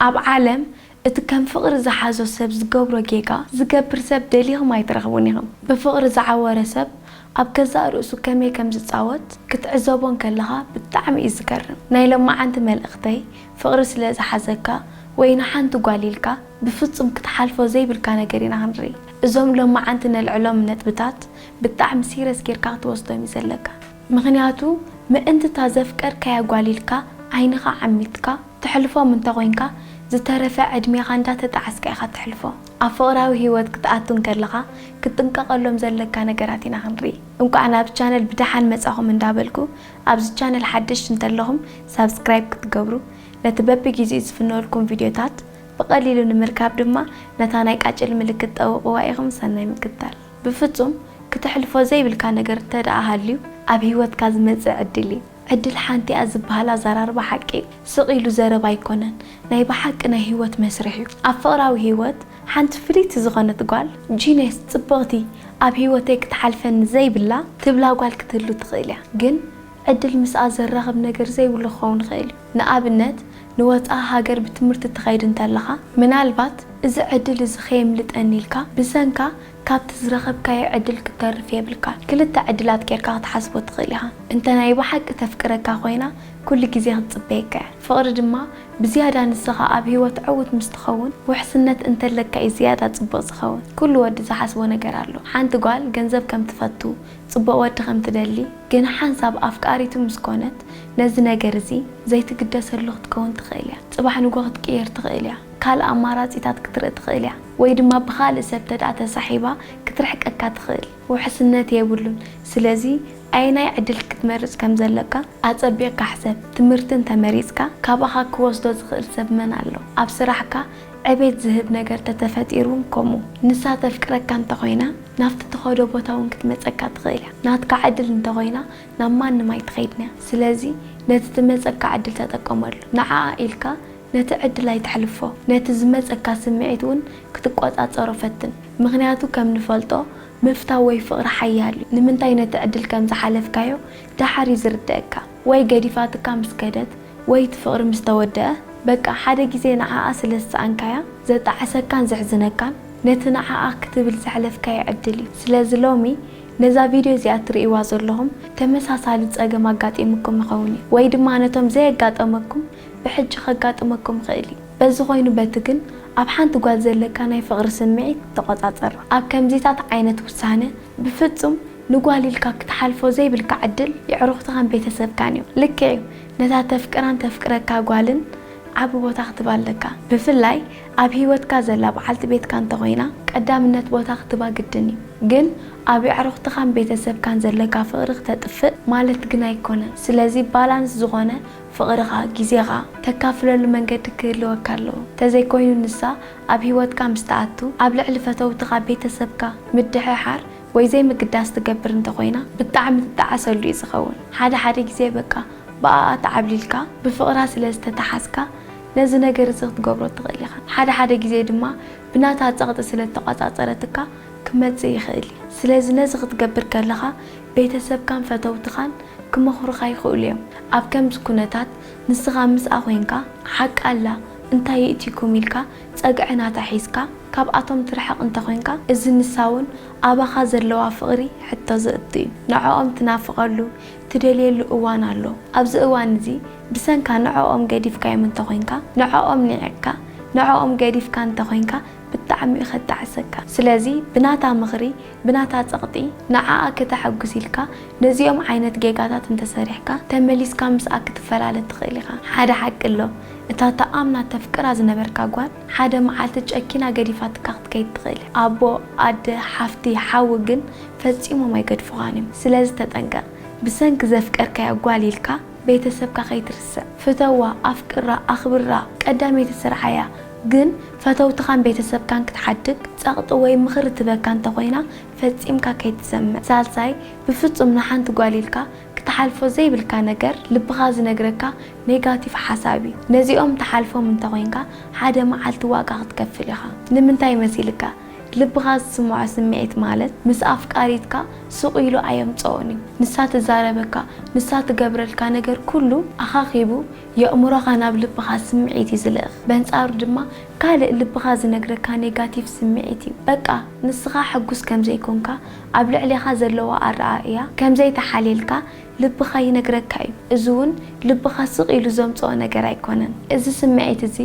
ኣብ ዓለም እቲ ከም ፍቕሪ ዝሓዞ ሰብ ዝገብሮ ጌጋ ዝገብር ሰብ ደሊኹም ኣይትረኽቡን ኢኹም። ብፍቕሪ ዝዓወረ ሰብ ኣብ ገዛእ ርእሱ ከመይ ከም ዝጻወት ክትዕዘቦ እንከለኻ ብጣዕሚ እዩ ዝገርም። ናይ ሎማዓንቲ መልእኽተይ ፍቕሪ ስለ ዝሓዘካ ወይ ንሓንቲ ጓል ኢልካ ብፍጹም ክትሓልፎ ዘይብልካ ነገር ኢና ክንርኢ። እዞም ሎማዓንቲ ነልዕሎም ነጥብታት ብጣዕሚ ሲረስ ጌርካ ክትወስዶም እዩ ዘለካ። ምኽንያቱ ምእንቲ እታ ዘፍቀርካያ ጓል ኢልካ ዓይንኻ ዓሚትካ ተሕልፎም እንተኾይንካ ዝተረፈ ዕድሜኻ እንዳተጣዓስካ ኢኻ ተሕልፎ። ኣብ ፍቕራዊ ህይወት ክትኣቱ እንከለኻ ክትጥንቀቐሎም ዘለካ ነገራት ኢና ክንርኢ። እንቋዕ ናብ ቻነል ብደሓን መጻኹም እንዳበልኩ ኣብዚ ቻነል ሓደሽቲ እንተለኹም ሳብስክራይብ ክትገብሩ ነቲ በብጊዜኡ ዝፍነወልኩም ቪድዮታት ብቐሊሉ ንምርካብ ድማ ነታ ናይ ቃጭል ምልክት ጠውቕዋ ኢኹም። ሰናይ ምክትታል። ብፍጹም ክተሕልፎ ዘይብልካ ነገር እንተ ደኣ ሃልዩ ኣብ ህይወትካ ዝመጽእ ዕድል እዩ። ዕድል ሓንቲ እያ ዝበሃል ኣዘራርባ ሓቂ እዩ። ስቕ ኢሉ ዘረባ ኣይኮነን፣ ናይ ብሓቂ ናይ ህይወት መስርሕ እዩ። ኣብ ፍቕራዊ ህይወት ሓንቲ ፍልይቲ ዝኾነት ጓል፣ ጂነስ፣ ጽብቕቲ፣ ኣብ ህይወተይ ክትሓልፈኒ ዘይብላ ትብላ ጓል ክትህሉ ትኽእል እያ። ግን ዕድል ምስኣ ዘራኽብ ነገር ዘይብሉ ክኸውን ይኽእል እዩ። ንኣብነት ንወጻኢ ሃገር ብትምህርቲ ትኸይድ እንተለኻ ምናልባት እዚ ዕድል እዚ ከየምልጠኒ ኢልካ ብሰንካ ካብቲ ዝረኸብካዮ ዕድል ክትተርፍ የብልካን። ክልተ ዕድላት ጌርካ ክትሓስቦ ትኽእል ኢኻ። እንተ ናይ ብሓቂ ተፍቅረካ ኮይና ኩሉ ግዜ ክትጽበየካ እያ። ፍቕሪ ድማ ብዝያዳ ንስኻ ኣብ ህይወት ዕዉት ምስ ትኸውን ውሕስነት እንተለካ እዩ ዝያዳ ጽቡቕ ዝኸውን። ኩሉ ወዲ ዝሓስቦ ነገር ኣሎ። ሓንቲ ጓል ገንዘብ ከም ትፈቱ፣ ጽቡቕ ወዲ ከም ትደሊ፣ ግን ሓንሳብ ኣፍቃሪቱ ምስ ኮነት ነዚ ነገር እዚ ዘይትግደሰሉ ክትከውን ትኽእል እያ። ጽባሕ ንጎ ክትቅየር ትኽእል እያ። ካልእ ኣማራጺታት ክትርኢ ትኽእል እያ። ወይ ድማ ብኻልእ ሰብ ተድኣ ተሳሒባ ክትርሕቀካ ትኽእል። ውሕስነት የብሉን። ስለዚ ኣየናይ ዕድል ክትመርጽ ከም ዘለካ ኣጸቢቕካ ሕሰብ። ትምህርቲ እንተመሪጽካ ካባኻ ክወስዶ ዝኽእል ሰብ መን ኣሎ? ኣብ ስራሕካ ዕቤት ዝህብ ነገር ተተፈጢሩ እውን ከምኡ። ንሳ ተፍቅረካ እንተኾይና ናብቲ ትኸዶ ቦታ እውን ክትመጸካ ትኽእል እያ። ናትካ ዕድል እንተኾይና ናብ ማንም ኣይትኸይድን እያ። ስለዚ ነቲ ዝመጸካ ዕድል ተጠቀመሉ። ንዓኣ ኢልካ ነቲ ዕድል ኣይተሕልፎ። ነቲ ዝመጸካ ስምዒት እውን ክትቆጻጸሮ ፈትን። ምኽንያቱ ከም ንፈልጦ ምፍታው ወይ ፍቕሪ ሓያል እዩ። ንምንታይ ነቲ ዕድል ከም ዝሓለፍካዮ ደሓር እዩ ዝርደኣካ። ወይ ገዲፋትካ ምስ ከደት ወይ እቲ ፍቕሪ ምስ ተወደኣ በቃ ሓደ ግዜ ንዓኣ ስለ ዝሰኣንካያ ዘጣዕሰካን ዘሕዝነካን ነቲ ንዓኣ ክትብል ዘሕለፍካዮ ዕድል እዩ። ስለዚ ሎሚ ነዛ ቪድዮ እዚኣ እትርእይዋ ዘለኹም ተመሳሳሊ ጸገም ኣጋጢሙኩም ይኸውን እዩ። ወይ ድማ ነቶም ዘየጋጠመኩም ብሕጂ ከጋጥመኩም ይኽእል እዩ። በዚ ኮይኑ በቲ ግን ኣብ ሓንቲ ጓል ዘለካ ናይ ፍቕሪ ስምዒት ተቖጻጸሮ። ኣብ ከምዚታት ዓይነት ውሳነ ብፍጹም ንጓል ኢልካ ክትሓልፎ ዘይብልካ ዕድል የዕሩኽትኻን ቤተሰብካን እዮም። ልክዕ እዩ፣ ነታ ተፍቅራን ተፍቅረካ ጓልን ዓቢ ቦታ ክትባ ኣለካ። ብፍላይ ኣብ ህይወትካ ዘላ በዓልቲ ቤትካ እንተኾይና ቀዳምነት ቦታ ክትባ ግድን እዩ። ግን ኣብ የዕሩኽትኻን ቤተሰብካን ዘለካ ፍቕሪ ክተጥፍእ ማለት ግን ኣይኮነን። ስለዚ ባላንስ ዝኾነ ፍቕርኻ፣ ግዜኻ ተካፍለሉ መንገዲ ክህልወካ ኣለዎ። ተዘይኮይኑ ንሳ ኣብ ህይወትካ ምስ ትኣቱ ኣብ ልዕሊ ፈተውትኻ፣ ቤተሰብካ ምድሕሓር ወይ ዘይምግዳስ ትገብር እንተኾይና ብጣዕሚ ትጠዓሰሉ እዩ ዝኸውን። ሓደ ሓደ ግዜ በቃ ብኣኣ ተዓብሊልካ ብፍቕራ ስለ ዝተተሓዝካ ነዚ ነገር እዚ ክትገብሮ ትኽእል ኢኻ። ሓደ ሓደ ግዜ ድማ ብናታ ጸቕጢ ስለ እተቋጻጸረትካ ክመጽእ ይኽእል እዩ። ስለዚ ነዚ ክትገብር ከለኻ ቤተሰብካን ፈተውትኻን ክመኽሩኻ ይኽእሉ እዮም። ኣብ ከምዚ ኩነታት ንስኻ ምስኣ ኮይንካ ሓቃ ኣላ እንታይ የእቲኩም ኢልካ ጸግዒ ናታ ሒዝካ ካብኣቶም ትርሕቕ እንተኾይንካ እዚ ንሳ እውን ኣባኻ ዘለዋ ፍቕሪ ሕቶ ዘእቱ እዩ። ንዕኦም ትናፍቐሉ ትደልየሉ እዋን ኣሎ። ኣብዚ እዋን እዚ ብሰንካ ንዕኦም ገዲፍካዮም እንተኾይንካ፣ ንዕኦም ኒዒቕካ፣ ንዕኦም ገዲፍካ እንተኾይንካ ብጣዕሚ እዩ ከጣዕሰካ። ስለዚ ብናታ ምኽሪ ብናታ ጸቕጢ ንዓኣ ከተሐጉስ ኢልካ ነዚኦም ዓይነት ጌጋታት እንተሰሪሕካ ተመሊስካ ምስኣ ክትፈላለ ትኽእል ኢኻ። ሓደ ሓቂ ኣሎ፣ እታ ተኣምና ተፍቅራ ዝነበርካ ጓል ሓደ መዓልቲ ጨኪና ገዲፋትካ ክትከይድ ትኽእል። ኣቦ፣ ኣደ፣ ሓፍቲ፣ ሓው ግን ፈጺሞም ኣይገድፉኻን እዮም። ስለዚ ተጠንቀቕ። ብሰንኪ ዘፍቀርካያ ጓል ኢልካ ቤተሰብካ ከይትርስዕ። ፍተዋ፣ ኣፍቅራ፣ ኣኽብራ። ቀዳመይቲ ስርሓ እያ። ግን ፈተውትኻን ቤተሰብካን ክትሓድግ ጸቕጢ ወይ ምኽሪ ትበካ እንተኾይና ፈጺምካ ከይትሰምዕ። ሳልሳይ፣ ብፍጹም ንሓንቲ ጓል ኢልካ ክትሓልፎ ዘይብልካ ነገር ልብኻ ዝነግረካ ኔጋቲቭ ሓሳብ እዩ። ነዚኦም ትሓልፎም እንተኾይንካ ሓደ መዓልቲ ዋጋ ክትከፍል ኢኻ። ንምንታይ መሲልካ? ልብኻ ዝስምዖ ስምዒት ማለት ምስ ኣፍቃሪትካ ስቕ ኢሉ ኣየምጽኦን እዩ። ንሳ ትዛረበካ፣ ንሳ ትገብረልካ ነገር ኩሉ ኣኻኺቡ የእምሮኻ ናብ ልብኻ ስምዒት እዩ ዝልእኽ። በንጻሩ ድማ ካልእ ልብኻ ዝነግረካ ኔጋቲቭ ስምዒት እዩ። በቃ ንስኻ ሕጉስ ከም ዘይኮንካ፣ ኣብ ልዕሌኻ ዘለዋ ኣረኣእያ ከም ዘይተሓልየልካ ልብኻ ይነግረካ እዩ። እዚ እውን ልብኻ ስቕ ኢሉ ዘምጽኦ ነገር ኣይኮነን። እዚ ስምዒት እዚ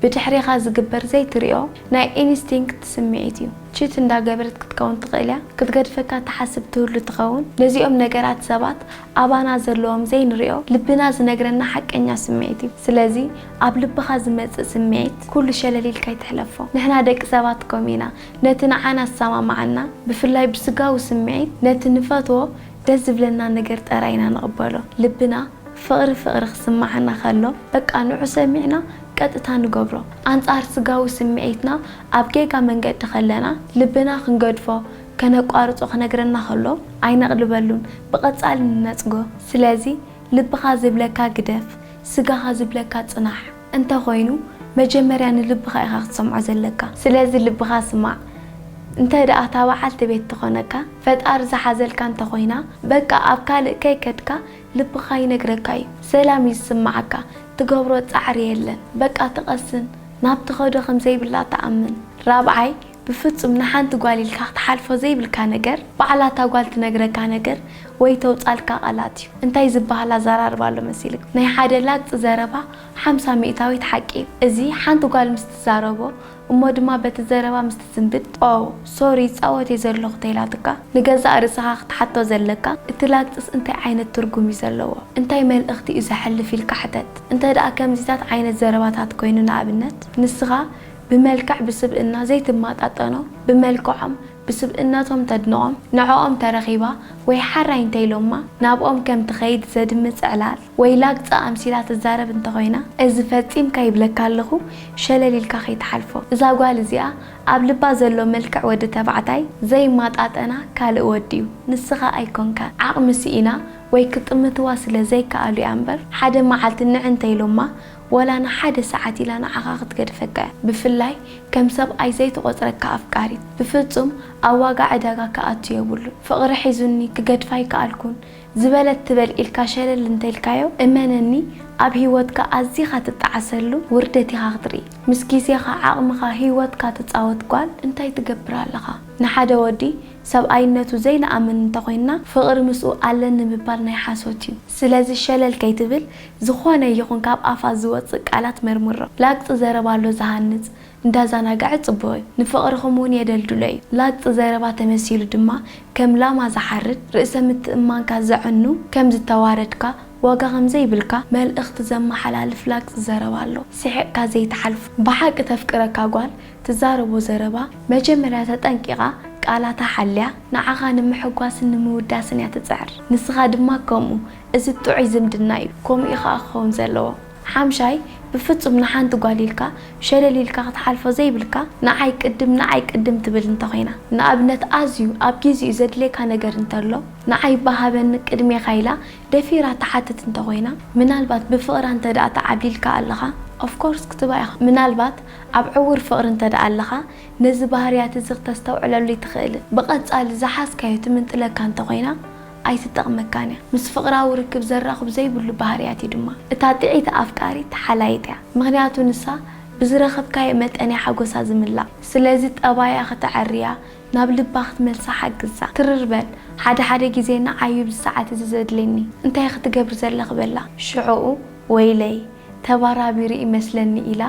ብድሕሬኻ ዝግበር ዘይትሪኦ ናይ ኢንስቲንክት ስምዒት እዩ። ቺት እንዳገበረት ክትከውን ትኽእል እያ። ክትገድፈካ ትሓስብ ትህሉ ትኸውን። ነዚኦም ነገራት ሰባት ኣባና ዘለዎም ዘይንሪኦ ልብና ዝነግረና ሓቀኛ ስምዒት እዩ። ስለዚ ኣብ ልብኻ ዝመጽእ ስምዒት ኩሉ ሸለል ኢልካ ኣይትሕለፎ። ንሕና ደቂ ሰባት ከምኡ ኢና። ነቲ ንዓና ዝሰማማዓና ብፍላይ ብስጋዊ ስምዒት ነቲ ንፈትዎ ደስ ዝብለና ነገር ጥራይ ኢና ንቕበሎ። ልብና ፍቕሪ ፍቕሪ ክስምዓና ከሎ በቃ ንዑ ሰሚዕና ቀጥታ ንገብሮ። ኣንጻር ስጋዊ ስምዒትና ኣብ ጌጋ መንገዲ ከለና ልብና ክንገድፎ ከነቋርጾ ክነግረና ከሎ ኣይነቕልበሉን፣ ብቐጻሊ ንነጽጎ። ስለዚ ልብኻ ዝብለካ ግደፍ፣ ስጋኻ ዝብለካ ጽናሕ። እንተኾይኑ መጀመርያ ንልብኻ ኢኻ ክትሰምዖ ዘለካ። ስለዚ ልብኻ ስማዕ። እንተ ደኣ እታ በዓልቲ ቤት ትኾነካ ፈጣሪ ዝሓዘልካ እንተኾይና በቃ ኣብ ካልእ ከይከድካ ልብኻ ይነግረካ እዩ። ሰላም እዩ ዝስምዓካ። ትገብሮ ጻዕሪ የለን። በቃ ትቐስን። ናብ ትኸዶ ከም ዘይብላ ትኣምን። ራብዓይ ብፍጹም ንሓንቲ ጓል ኢልካ ክትሓልፎ ዘይብልካ ነገር ባዕላ እታ ጓል ትነግረካ ነገር ወይ ተውጻልካ ቃላት እዩ። እንታይ ዝበሃል ኣዘራርባ ኣሎ መሲልክ? ናይ ሓደ ላግጺ ዘረባ ሓምሳ ሚእታዊት ሓቂ እዩ። እዚ ሓንቲ ጓል ምስ ትዛረቦ እሞ ድማ በቲ ዘረባ ምስ ትዝንብድ ኦ ሶሪ ይጻወት እየ ዘለኹ ተይላትካ ንገዛእ ርእስኻ ክትሓቶ ዘለካ እቲ ላግጽስ እንታይ ዓይነት ትርጉም እዩ ዘለዎ? እንታይ መልእኽቲ እዩ ዘሕልፍ ኢልካ ሕተት። እንተ ደኣ ከምዚታት ዓይነት ዘረባታት ኮይኑ ንኣብነት ንስኻ ብመልክዕ ብስብእና ዘይትመጣጠኖ ብመልክዖም ብስብእነቶም ተድንቖም ንዕኦም ተረኺባ ወይ ሓራይ እንተኢሎማ ናብኦም ከም ትኸይድ ዘድምጽ ዕላል ወይ ላግጺ ኣምሲላ ትዛረብ እንተኾይና እዚ ፈጺምካ ይብለካ ኣለኹ ሸለል ኢልካ ከይትሓልፎ። እዛ ጓል እዚኣ ኣብ ልባ ዘሎ መልክዕ ወዲ ተባዕታይ ዘይማጣጠና ካልእ ወዲ እዩ ንስኻ ኣይኮንካን። ዓቕሚ ስኢና ወይ ክጥምትዋ ስለ ዘይከኣሉ እያ እምበር ሓደ መዓልቲ ንዕ እንተኢሎማ ወላ ንሓደ ሰዓት ኢላ ንዓኻ ክትገድፈካ እያ። ብፍላይ ከም ሰብኣይ ዘይትቖጽረካ ኣፍቃሪት ብፍጹም ኣብ ዋጋ ዕዳጋ ክኣቱ የብሉን። ፍቕሪ ሒዙኒ ክገድፋ ኣይከኣልኩን ዝበለት ትበል ኢልካ ሸለል እንተኢልካዮ እመነኒ ኣብ ህይወትካ ኣዚኻ ትጠዓሰሉ ውርደት ኢኻ ክትርኢ። ምስ ግዜኻ ዓቕምኻ ህይወትካ ትጻወት ጓል እንታይ ትገብር ኣለኻ? ንሓደ ወዲ ሰብኣይነቱ ዘይንኣምን እንተኾይንና ፍቕሪ ምስኡ ኣለኒ ምባል ናይ ሓሶት እዩ። ስለዚ ሸለል ከይትብል ዝኾነ ይኹን ካብ ኣፋ ዝወጽእ ቃላት መርምሮ። ላግጺ ዘረባ ኣሎ ዝሃንጽ እንዳዛናግዐ ጽቡቕ እዩ። ንፍቕርኹም እውን የደልድሎ እዩ። ላግጺ ዘረባ ተመሲሉ ድማ ከም ላማ ዝሓርድ፣ ርእሰ ምትእምማንካ ዘዕኑ፣ ከም ዝተዋረድካ፣ ዋጋ ከም ዘይብልካ መልእኽቲ ዘመሓላልፍ ላግጺ ዘረባ ኣሎ። ስሒቕካ ዘይትሓልፎ። ብሓቂ ተፍቅረካ ጓል ትዛረቦ ዘረባ መጀመርያ ተጠንቂቓ ቃላታ ሓልያ ንዓኻ ንምሕጓስን ንምውዳስን እያ ትጽዕር። ንስኻ ድማ ከምኡ። እዚ ጥዑይ ዝምድና እዩ። ከምኡ እዩ ኸኣ ክኸውን ዘለዎ። ሓምሻይ፣ ብፍጹም ንሓንቲ ጓል ኢልካ ሸለል ኢልካ ክትሓልፎ ዘይብልካ፣ ንዓይ ቅድም፣ ንዓይ ቅድም ትብል እንተኾይና። ንኣብነት ኣዝዩ ኣብ ጊዜኡ ዘድልየካ ነገር እንተሎ፣ ንዓይ እባ ሃበኒ ቅድሜኻ ኢላ ደፊራ ትሓትት እንተኾይና፣ ምናልባት ብፍቕራ እንተ ደኣ ተዓብሊልካ ኣለኻ፣ ኦፍኮርስ ክትባ ኢኻ። ምናልባት ኣብ ዕዉር ፍቕሪ እንተ ደኣ ኣለኻ፣ ነዚ ባህርያት እዚ ክተስተውዕለሉ ኣይትኽእልን። ብቐጻሊ ዝሓዝካዮ ትምንጥለካ እንተኾይና፣ ኣይትጠቕመካን እያ። ምስ ፍቕራዊ ርክብ ዘራኽብ ዘይብሉ ባህርያት እዩ ድማ። እታ ጥዕይቲ ኣፍቃሪት ሓላይት እያ። ምኽንያቱ ንሳ ብዝረኸብካዮ መጠን እያ ሓጎሳ ዝምላእ። ስለዚ ጠባያ ከተዐርያ፣ ናብ ልባ ክትመልሳ ሓግዛ። ትርር በል፣ ሓደ ሓደ ግዜ ንዓይ እዩ ብዚ ሰዓት እዚ ዘድልየኒ። እንታይ ክትገብሪ ዘለኺ በላ። ሽዕኡ ወይለይ፣ ተባራቢሩ ይመስለኒ ኢላ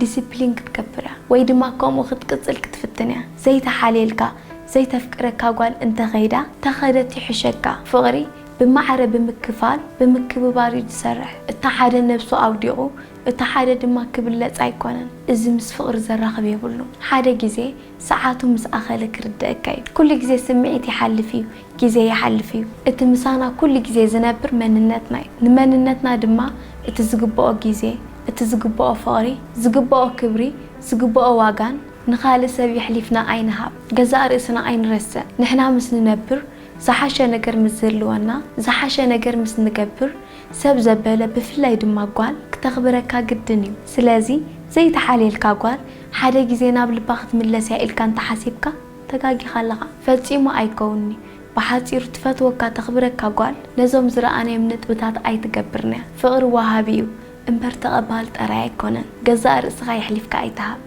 ዲሲፕሊን ክትገብር እያ። ወይ ድማ ከምኡ ክትቅጽል ክትፍትን እያ። ዘይተሓልየልካ፣ ዘይተፍቅረካ ጓል እንተኸይዳ፣ ተኸደት ይሕሸካ። ፍቕሪ ብማዕረ ብምክፋል፣ ብምክብባር እዩ ዝሰርሕ። እታ ሓደ ነብሱ ኣውዲቑ፣ እታ ሓደ ድማ ክብለጽ ኣይኮነን። እዚ ምስ ፍቕሪ ዘራኽብ የብሉን። ሓደ ግዜ ሰዓቱ ምስ ኣኸለ ክርደኣካ እዩ። ኩሉ ግዜ ስምዒት ይሓልፍ እዩ፣ ግዜ ይሓልፍ እዩ። እቲ ምሳና ኩሉ ግዜ ዝነብር መንነትና እዩ። ንመንነትና ድማ እቲ ዝግብኦ ግዜ፣ እቲ ዝግብኦ ፍቕሪ፣ ዝግብኦ ክብሪ፣ ዝግብኦ ዋጋን ንኻልእ ሰብ የሕሊፍና ኣይንሃብ። ገዛእ ርእስና ኣይንረስዕ። ንሕና ምስ ንነብር፣ ዝሓሸ ነገር ምስ ዝህልወና፣ ዝሓሸ ነገር ምስ ንገብር፣ ሰብ ዘበለ ብፍላይ ድማ ጓል ክተኽብረካ ግድን እዩ። ስለዚ ዘይተሓልየልካ ጓል ሓደ ግዜ ናብ ልባ ክትምለስ እያ ኢልካ እንተሓሲብካ ተጋጊኻ ኣለኻ። ፈጺሙ ኣይከውንኒ። ብሓጺሩ ትፈትወካ ተኽብረካ ጓል ነዞም ዝረኣናዮም ነጥብታት ኣይትገብርንያ። ፍቕሪ ወሃቢ እዩ እምበር ተቐባል ጠራይ ኣይኮነን። ገዛእ ርእስኻ የሕሊፍካ ኣይትሃብ።